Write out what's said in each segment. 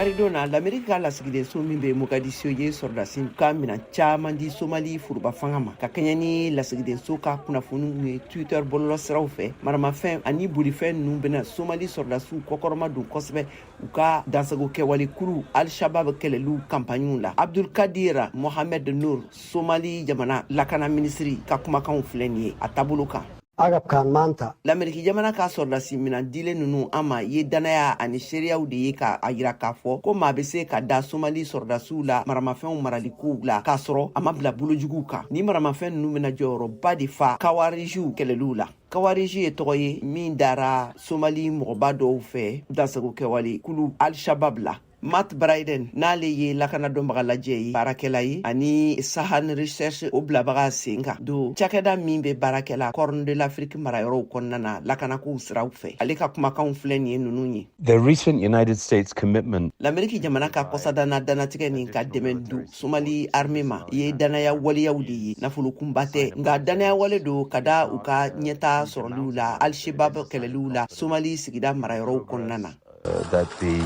Karidon na, Lameriki ka lasigidenso min bɛ Mogadisio ye sɔrɔdasi ka minan caman di Somali foroba fanga ma, ka kɛɲɛ ni lasigidenso ka kunnafoniw ye Twitter bɔlɔlɔ siraw fɛ. Maramafɛn ani bolifɛn ninnu bɛna Somali sɔrɔdasiw kɔkɔrɔma don kosɛbɛ u ka dansago kɛwale kulu Al-Shabab kɛlɛliw kanpaɲiw la. Abdulkadir Mohamed Nur, Somali jamana lakana minisiri ka kumakanw filɛ nin ye a taabolo kan. Agabkan maanta. Lameriki jamana ka sɔrɔdasi minan dilen ninnu an ma ye dannaya ani seereyaw de ye, ka a yira k'a fɔ ko maa bɛ se ka da Somali sɔrɔdasiw la maramafɛnw maralikow la, k'a sɔrɔ a ma bila bolojuguw kan. Ni maramafɛn ninnu bɛna jɔyɔrɔba de fa kawarijiw kɛlɛliw la. Kawariji ye tɔgɔ ye min dara Somali mɔgɔba dɔw fɛ dansago kɛwale kulu Al-Shabab la. Matt Bryden, n'ale ye lakana dɔnbaga lajɛ ye, baarakɛla ye ani Sahan Research o bilabaga sen kan don, cakɛda min bɛ baarakɛla Corne de l'Afrique marayɔrɔw kɔnɔna na lakanakow siraw fɛ, ale ka kumakanw filɛ nin ye ninnu ye. The recent United States commitment. Lameriki jamana ka kɔsadana dannatigɛ nin ka dɛmɛ don Somali armée ma ye dannaya waleyaw de ye. Nafolokunba tɛ, nka dannaya wale don ka da u ka ɲɛta sɔrɔliw la Al-Shabab kɛlɛliw la Somali sigida marayɔrɔw kɔnɔna na. That the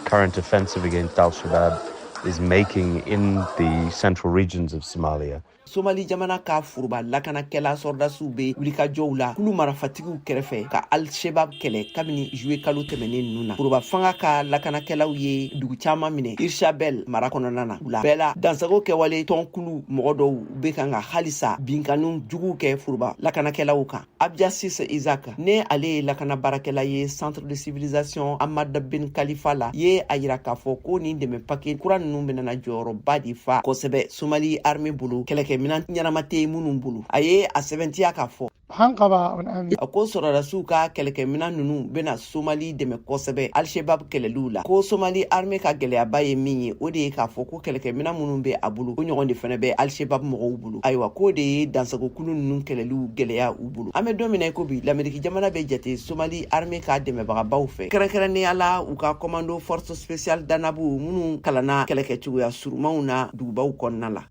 current offensive against Al-Shabaab is making in the central regions of Somalia. Somali jamana ka foroba lakanakɛla sɔrɔdasiw bɛ wulikajɔw la kulu marafatigiw kɛrɛfɛ ka Al-Shabab kɛlɛ kabini juillet kalo tɛmɛnen ninnu na. Foroba fanga ka lakanakɛlaw ye dugu caman minɛ Hirshabelle mara kɔnɔna na. La bɛɛ la, dansago kɛwale tɔnkulu mɔgɔ dɔw bɛ kan ka halisa binkanni juguw kɛ foroba lakanakɛlaw kan. Abdiasis Isaac, ne ale ye lakana baarakɛla ye Centre de civilisation Ahmad bin Khalifa la, ye a yira k'a fɔ ko nin dɛmɛ pake kura ninnu bɛna jɔyɔrɔba de fa kosɛbɛ Somali armée bolo, kɛlɛkɛminan ɲɛnama tɛ minnu bolo. A ye a sɛbɛntiya k'a fɔ a ko sɔrɔdasiw ka kɛlɛkɛminan ninnu bɛna Somali dɛmɛ kosɛbɛ Al-Shabab kɛlɛliw la. Ko Somali armée ka gɛlɛyaba ye min ye, o de ye k'a fɔ ko kɛlɛkɛminan minnu bɛ a bolo, o ɲɔgɔn de fana bɛ Al-Shabab mɔgɔw bolo. Ayiwa, k'o de ye dansagokulu ninnu kɛlɛliw gɛlɛya u bolo. An bɛ don min na i ko bi, Lameriki jamana bɛ jate Somali armée ka dɛmɛbagabaw fɛ, kɛrɛnkɛrɛnnenya la u ka commando force spéciale Danabu minnu kalanna kɛlɛkɛcogoya surumanw na dugubaw kɔnɔna la.